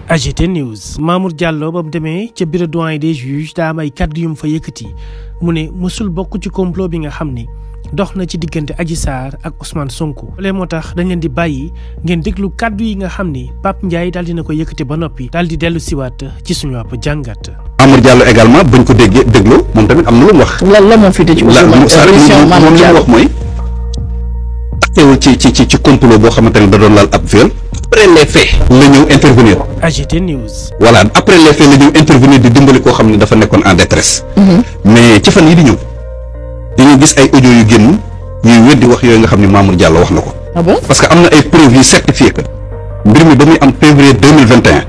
AGT News. Mamour Diallo ba mu demee ca bureau doyen des juges daa am ay kàddu yu mu fa yëkkati mu ne mësul bokk ci complot bi nga xam ni dox na ci diggante Adji Sarr ak Ousmane Sonko. loolee moo tax dañ leen di bàyyi ngeen déglu kàddu yi nga xam ni Pape Ndiaye daal dina ko yëkkati ba noppi daal di dellu siwaat ci suñu ab jàngat. Mamour Diallo également bañ ko dégloo moom tamit am na lu mu wax. lan la moo fi ci moom li mu wax mooy teewul ci complot boo xamante ne da doon laal ab viol. après les faits la ñëw intervenir. AGT News. voilà après les faits la ñëw intervenir di dimbali koo xam ne dafa nekkoon en détresse. mais ci fan yi di ñëw dañuy gis ay audio yu génn yuy weddi wax yooyu nga xam ne Mamour Diallo wax na ko. ah bon parce que am na ay preuves yu certifié que mbir mi ba muy am février 2021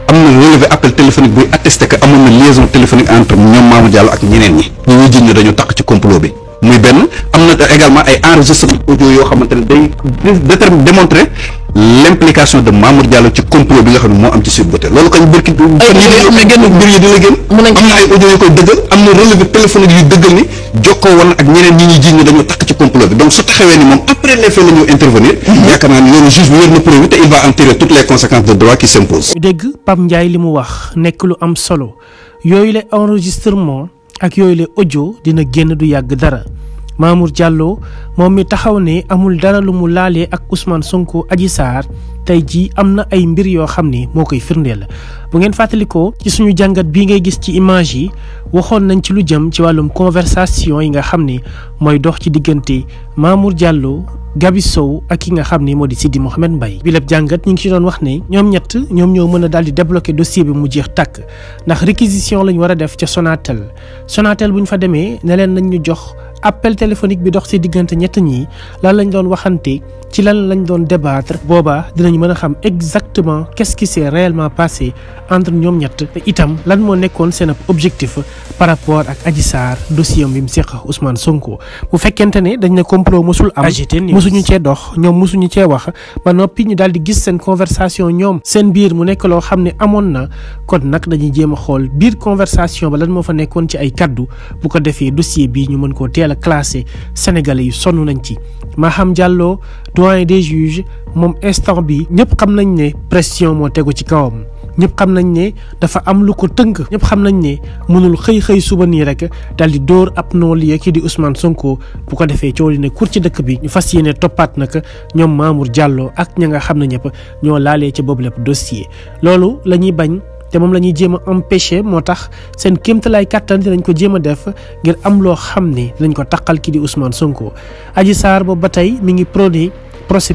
am na relevé appel téléphonique buy attesté que amoon na liaison téléphonique entre ñoom Mamour Diallo ak ñeneen ñi. ñuy jiñ ñu dañu takk ci complot bi. muy benn am na également ay enregistrement audio yoo xamante ne day démontrer l'implication de Mamour Diallo ci complot bi nga xam ne moo am ci Sweet Beauté loolu kañ bërki mbir yi di la génn am na ay audio yu koy dëggal am na relevé téléphonique yu dëggal ni jokkoo woon ak ñeneen ñi ñuy jiñ ne dañoo takk ci complot bi donc su taxawee ni moom après les faits la ñëw intervenir yaakaar naa ni loolu juge bi wér na preuve te il va en tirer toutes les conséquences de droit qui s'imposent. dégg Pape Ndiaye li mu wax nekk lu am solo yooyu la enregistrement ak yooyu la audio dina génn du yàgg dara Mamour Diallo moom mi taxaw ne amul dara lu mu laalee ak Ousmane Sonko Adji Sarr tey jii am na ay mbir yoo xam ne moo koy firndeel bu ngeen fàttalikoo ci suñu jàngat bii ngay gis ci image yi waxoon nañ ci lu jëm ci wàllum conversation yi nga xam ne mooy dox ci diggante Mamour Diallo Gabi Sow ak ki nga xam ne moo di Sidi Mohamed Mbaye bi lépp jàngat ñu ngi ci doon wax ne ñoom ñett ñoom ñoo mën a daal di débloquer dossier bi mu jeex tàkk ndax réquisition lañ war a def ca Sonatel bu ñu fa demee ne leen nañ ñu jox appel téléphonique bi dox ci diggante ñett ñi lan lañ doon waxante ci lan lañ doon débattre boobaa dinañ mën a xam exactement qu'est-ce qui s'est réellement passé entre ñoom ñett te itam lan moo nekkoon seen objectif par rapport ak Adji Sarr dossier bi mu seq Ousmane Sonko bu fekkente ne dañ ne complot mosul am mosuñu cee dox ñoom mosuñu cee wax ba noppi ñu daal di gis seen conversation ñoom seen biir mu nekk loo xam ne amoon na kon nag dañuy jéem a xool biir conversation ba lan moo fa nekkoon ci ay kaddu bu ko defee dossier bi ñu mën koo teel a classé sénégalais yi sonn nañ ci Maham Diallo doyen des juges moom instant bi ñëpp xam nañ ne pression moo tegu ci kawam ñëpp xam nañ ne dafa am lu ko tënk ñëpp xam nañ ne mënul xëy suba nii rek daal di dóor ab non-lieu kii di Ousmane Sonko bu ko defee coow li ne kur ci dëkk bi ñu fas yéene toppaat nag ñoom Mamour Diallo ak ña nga xam ne ñëpp ñoo laalee ca boobu lépp dossier loolu la ñuy bañ te moom la ñuy jéem a empêcher moo tax seen kéemtalaay kàttan dinañ ko jéem a def ngir am loo xam ne dinañ ko taqal kii di Ousmane Sonko. Adji Sarr boobu ba tey mi ngi prôné procès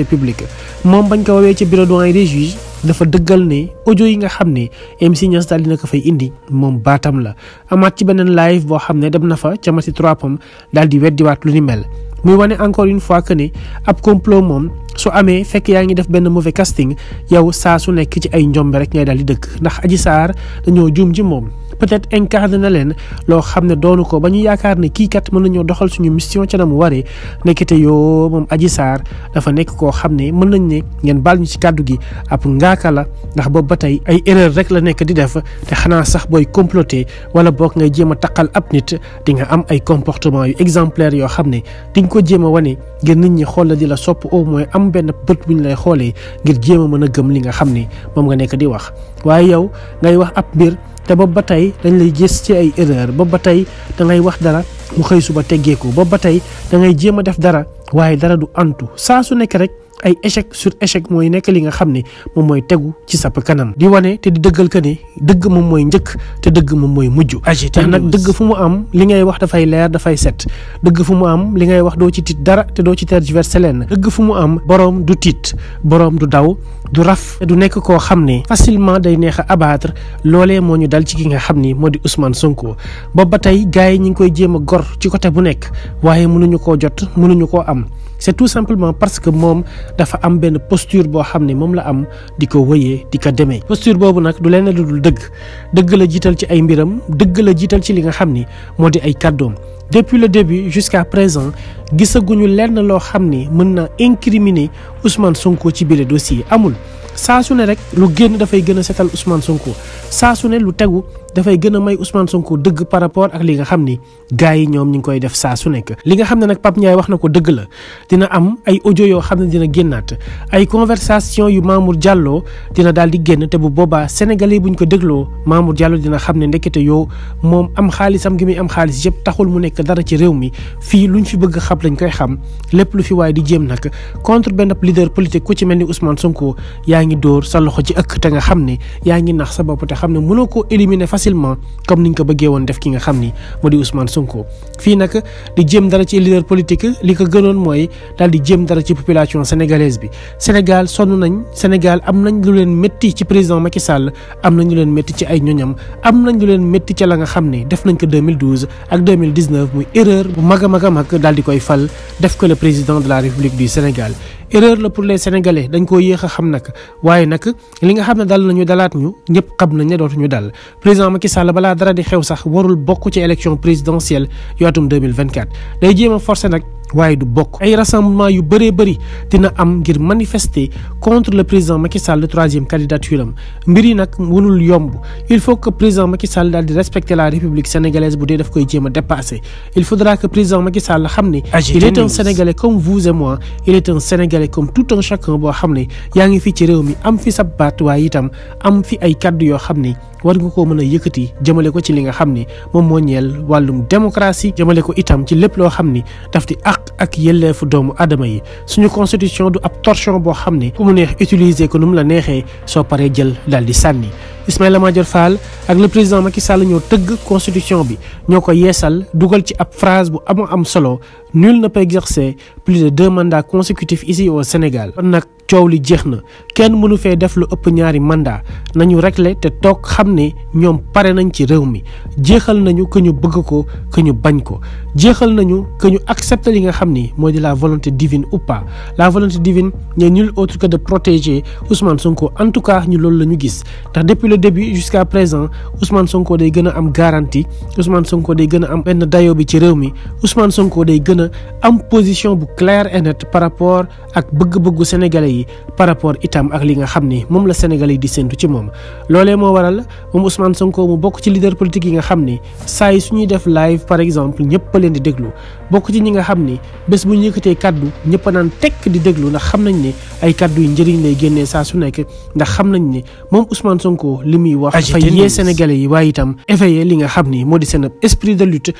public moom bañ ko woowee ci bureau doyen des juges dafa dëggal ne audio yi nga xam ne MC Niass daal dina ko fay indi moom baatam la amaat ci beneen live boo xam ne dem na fa ca Mati 3 pom daal di weddiwaat lu ni mel muy wane encore une fois que ne ab complot moom su amee fekk yaa ngi def benn mauvais casting yow saa su nekk ci ay njombe rek ngay daal di dëkk ndax Adji Sarr dañoo juum ci moom peut-être incarné na leen loo xam ne doonu ko ba ñu yaakaar ne kii kat mën nañoo doxal suñu mission ca na mu waree nekkite yoo moom Adji Sarr dafa nekk koo xam ne mën nañ ne ngeen baal ñu ci kàddu gi ab ngaaka la ndax boobu ba tey ay erreur rek la nekk di def te xanaa sax booy comploter wala boog ngay jéem a taqal ab nit di nga am ay comportement yu exemplaire yoo xam ne di nga ko jéem a wane ngir nit ñi xool la di la sopp au moins am benn bët bu ñu lay xoolee ngir jéem a mën a gëm li nga xam ne moom nga nekk di wax waaye yow ngay wax ab mbir te boobu ba tey dañ lay gis ci ay erreur boobu ba tey da ngay wax dara mu xëy suba teggeeku boobu ba tey da ngay jéem a def dara waaye dara du antu saa su nekk rek ay échec sur échec mooy nekk li nga xam ne moom mooy tegu ci sap kanam di wane te di dëggal que ne dëgg moom mooy njëkk te dëgg moom mooy mujj tax nag dëgg fu mu am li ngay wax dafay leer dafay set dëgg fu mu am li ngay wax doo ci tiit dara te doo ci tergiverser leen dëgg fu mu am boroom du tiit boroom du daw du raf te du nekk koo xam ne facilement day neex a abattre loolee moo ñu dal ci ki nga xam ni moo di Ousmane Sonko boobu ba tey gars yi ñu ngi koy jéem a gor ci côté bu nekk waaye mënuñu koo jot mënuñu koo am c'est tout simplement parce que moom dafa am benn posture boo xam ne moom la am di ko wëyee di ko demee posture boobu nag du leen lu dul dëgg la jiital ci ay mbiram dëgg la jiital ci li nga xam ni moo di ay kàddoom depuis le début jusqu'à présent gisaguñu lenn loo xam ni mën na incriminer Ousmane Sonko ci biir dossier amul saa su ne rek lu génn dafay gën a setal Ousmane Sonko saa su ne lu tegu dafay gën a may Ousmane Sonko dëgg par rapport ak li nga xam ni gars yi ñoom ñu ngi koy def saa su nekk. li nga xam ne nag Pape Ndiaye wax na ko dëgg la dina am ay audio yoo xam ne dina génnaat ay conversation yu Mamour Diallo dina daal di génn te bu boobaa sénégalais buñ ko dégloo Mamour Diallo dina xam ne ndekete yow moom am xaalisam gi muy am xaalis yëpp taxul mu nekk dara ci réew mi fii luñ fi bëgg xam lañ koy xam lépp lu fi waaye di jéem nag contre benn leader politique ku ci mel ni Ousmane Sonko yaa ngi dóor sa loxo ci ëkk te nga xam ne yaa ngi nax sa bopp te xam ne mënoo koo éliminer facilement comme niñ ko bëggee woon def ki nga xam ni moo di Ousmane Sonko. fii nag di jéem dara ci leader politique li ko gënoon mooy daal di jéem dara ci population sénégalaise bi. Sénégal sonn nañ Sénégal am nañ lu leen métti ci président Macky Sall am nañ lu leen métti ci ay ñoñam am nañ lu leen métti ca la nga xam ne def nañ ko 2012 ak 2019 muy erreur bu mag a mag a mag daal di koy fal def ko le président de la République du Sénégal. erreur la pour les Sénégalais dañ koo yéex a xam nag waaye nag li nga xam ne dal nañu dalaat ñu ñëpp xam nañ ne dootuñu dal président Macky Sall balaa dara di xew sax warul bokk ci élection présidentielle yu atum 2024 day jéem a forcer nag waaye du bokk. ay rassemblement yu bëree bëri dina am ngir manifester contre le président Macky Sall de troisième candidature am mbir yi nag mënul yomb il faut que président Macky Sall daal di respecter la République sénégalaise bu dee daf koy jéem a dépasser il faudra que président Macky Sall xam ne il est un Sénégalais comme vous et moi il est un Sénégalais comme tout un chacun boo xam ne yaa ngi fii ci réew mi am fi sa baat waaye itam am fi ay kaddu yoo xam ne war nga koo mën a yëkkati jëmale ko ci li nga xam ni moom moo ñeel wàllum démocratie jëmale ko itam ci lépp loo xam ni daf di ak yelleefu doomu adama yi suñu constitution du ab torchon boo xam ne ku mu neex utiliser ko nu mu la neexee soo paree jël daal di sànni. Ismaïla Madior Fall ak le président Macky Sall ñoo tëgg constitution bi ñoo ko yeesal dugal ci ab phrase bu am solo nul ne peut exercer plus de 2 mandats consécutifs ici au Sénégal. kon nag coow li jeex na kenn mënu fee def lu ëpp ñaari mandat nañu régler te toog xam ne ñoom pare nañ ci réew mi jeexal nañu que ñu bëgg ko que ñu bañ ko jeexal nañu que ñu accepter li nga xam ni mooy di la volonté divine ou pas la volonté divine n'est nul autre que de protéger Ousmane Sonko en tout cas ñu loolu la ñu gis ndax depuis le début jusqu'à présent Ousmane Sonko day gën a am garantie Ousmane Sonko day gën a am benn dayo bi ci réew mi Ousmane Sonko day gën a am position bu claire et nette par rapport ak bëgg-bëggu sénégalais yi par rapport itam ak li nga xam ni moom la sénégalais yi di séntu ci moom. loolee moo waral moom Ousmane Sonko mu bokk ci leader politique yi nga xam ni saa yi suñuy def live par exemple ñëpp a leen di déglu bokk ci ñi nga xam ni bés bu ñu yëkkatee kaddu ñëpp a naan tekk di déglu ndax xam nañ ne ay kaddu yu njëriñ lay génnee saa su nekk ndax xam nañ ne moom Ousmane Sonko li muy wax dafay yee sénégalais yi waaye itam éveiller li nga xam ni moo di seen esprit de lutte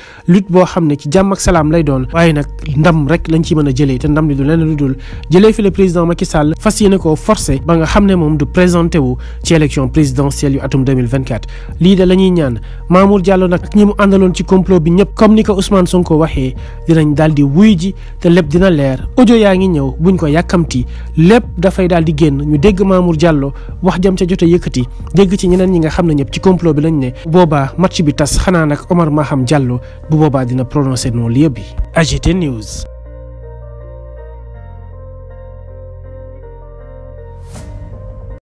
boo xam ne ci jàmm ak salaam lay doon waaye nag ndam rek lañ ci mën a jëlee te ndam li du leneen lu dul jëlee fi le président Macky Sall fas yéene koo forcé ba nga xam ne moom du présenté wu ci élection présidentielle yu atum 2024 lii de la ñuy ñaan Mamour Diallo nag ak ñi mu àndaloon ci complot bi ñëpp comme ni ko Ousmane Sonko waxee dinañ daal di wuy ji te lépp dina leer audio yaa ngi ñëw buñ ko yàkkamti lépp dafay daal di génn ñu dégg Mamour Diallo wax jam ca jote yëkkati dégg ci ñeneen ñi nga xam ne ñëpp ci complot bi lañ ne boobaa match bi tas xanaa nag Omar Maham Diallo bu boobaa dina prononcé non lieu bi AGT News.